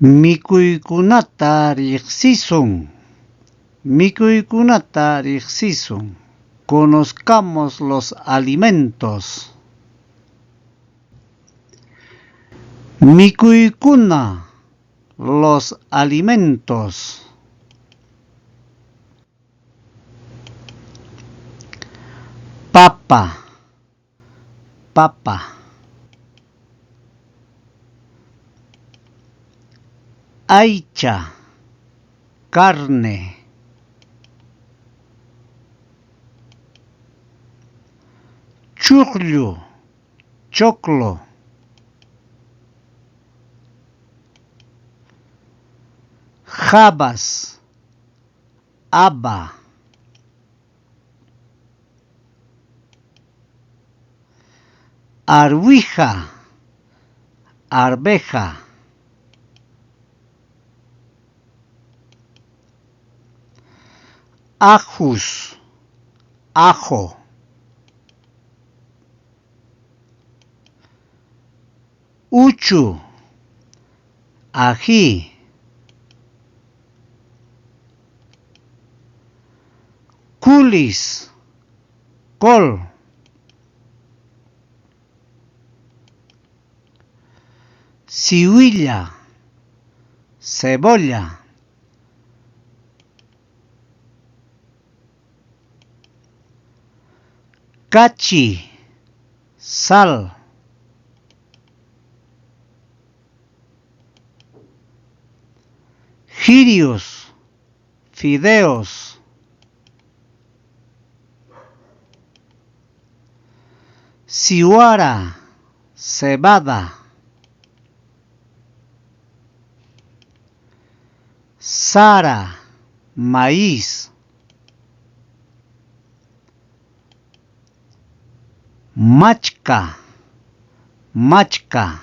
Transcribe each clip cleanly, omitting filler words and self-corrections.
Mikuykunata riqsisun. Mikuykunata riqsisun. Conozcamos los alimentos. Mikuykuna, los alimentos. Papa, papa. Aycha, carne. Chuqllu, choclo. Habas, haba. Arwija, arveja. Ajus, ajo. Uchu, ají. Culis, col. Siwilla, cebolla. Kachi, sal. Girios, fideos. Siwara, cebada. Sara, maíz. Machka, machka.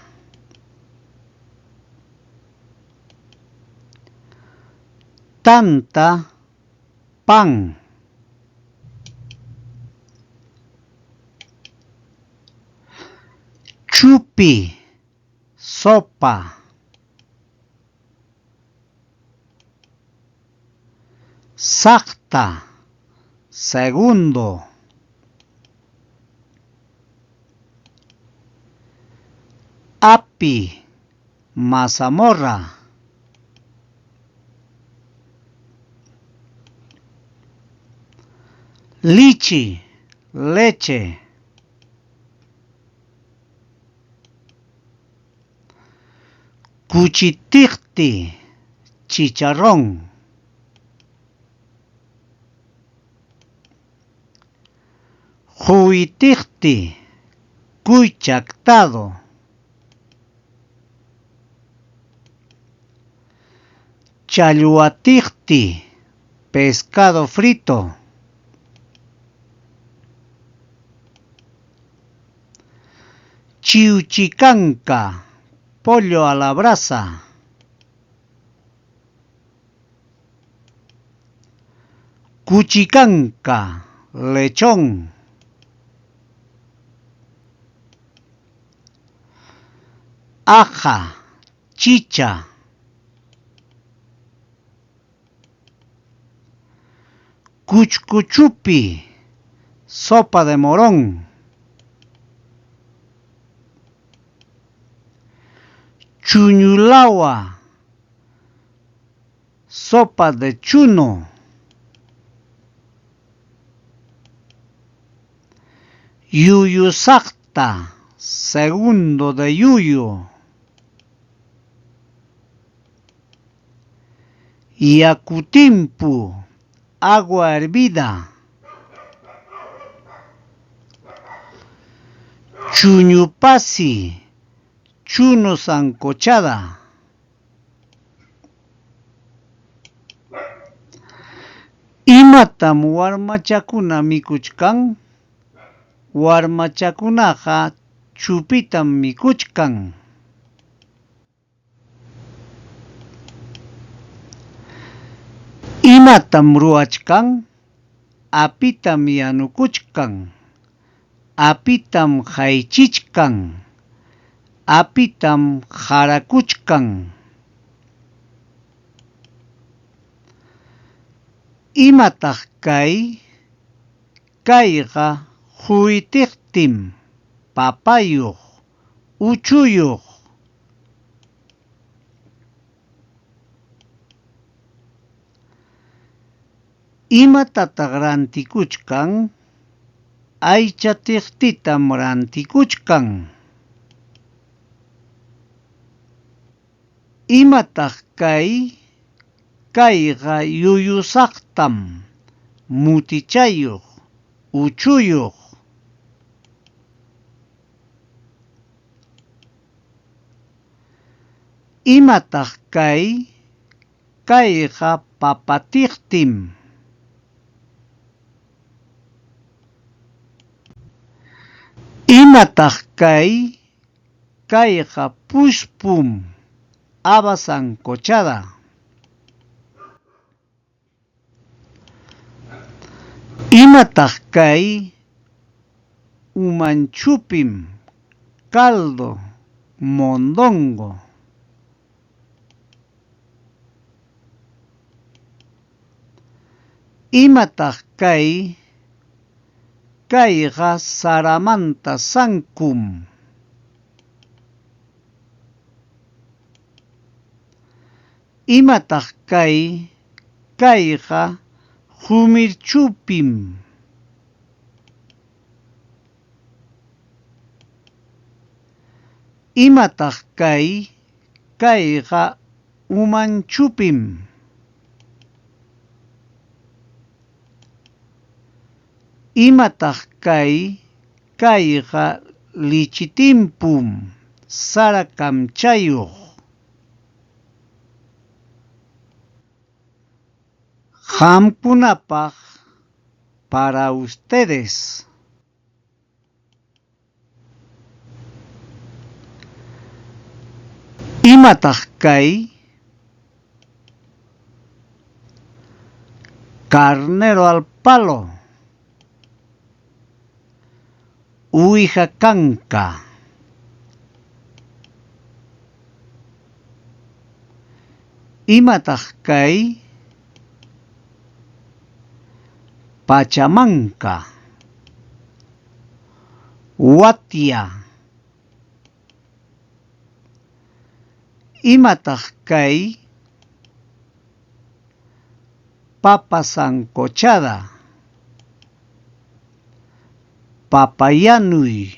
Tanta, pan. Chupi, sopa. Saqta, segundo. Api, mazamorra. Lichi, leche. Kuchitiqti, chicharrón. Quwitiqti, cuy chactado. Challwatiqti, pescado frito. Chiwchikanka, pollo a la brasa. Kuchikanka, lechón. Aja, chicha. Cuchcuchupi, sopa de morón. Chuñulawa, sopa de chuno. Yuyusaqta, segundo de yuyo. Yakutimpu, agua hervida. Chuñupasi, chuno sancochada. Imatam warmachakuna mikuchkan? Warmachakunaqa chupitam mikuchkan. Imatam ruwachkan? Apitam yanukuchkan. Apitam haychichkan. Apitam qarakuchkan. Imataq kay? Kayqa huytiqtim, papayuq, uchuyuq. Imatataq rantikuchkan? Aycha tiqtitam rantikuchkan. Imataq kay? Kayqa yuyusaqtam, mutichayuq, uchuyuq. Imataq kay? Kayqa papa tiqtim. Imataq kay? Kayqa puspum, haba sancochada. Imataq kay? Umanchupim, caldo, mondongo. Imataq kay? Kayqa saramanta sankum. Imataq kay? Kayqa humirchupim. Imataq kay? Kayqa umanchupim. Imataq kay? Kayqa lichitimpum, sara kamchayuq. Qamkunapaq, para ustedes. Imataq kay? Carnero al palo. Uwiha kanka. Imataq kay? Pachamanka. Watya. Imataq kay? Papa sancochada. Papayanuy.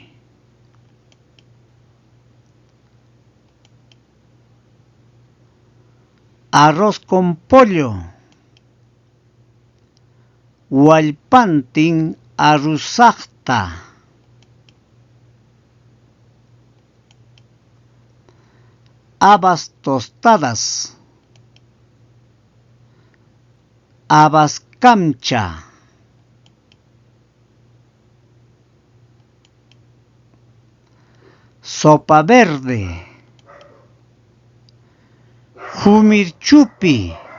Arroz con pollo. Wallpantin arrusaqta. Habas tostadas. Habas kamcha. Sopa verde. Humirchupi.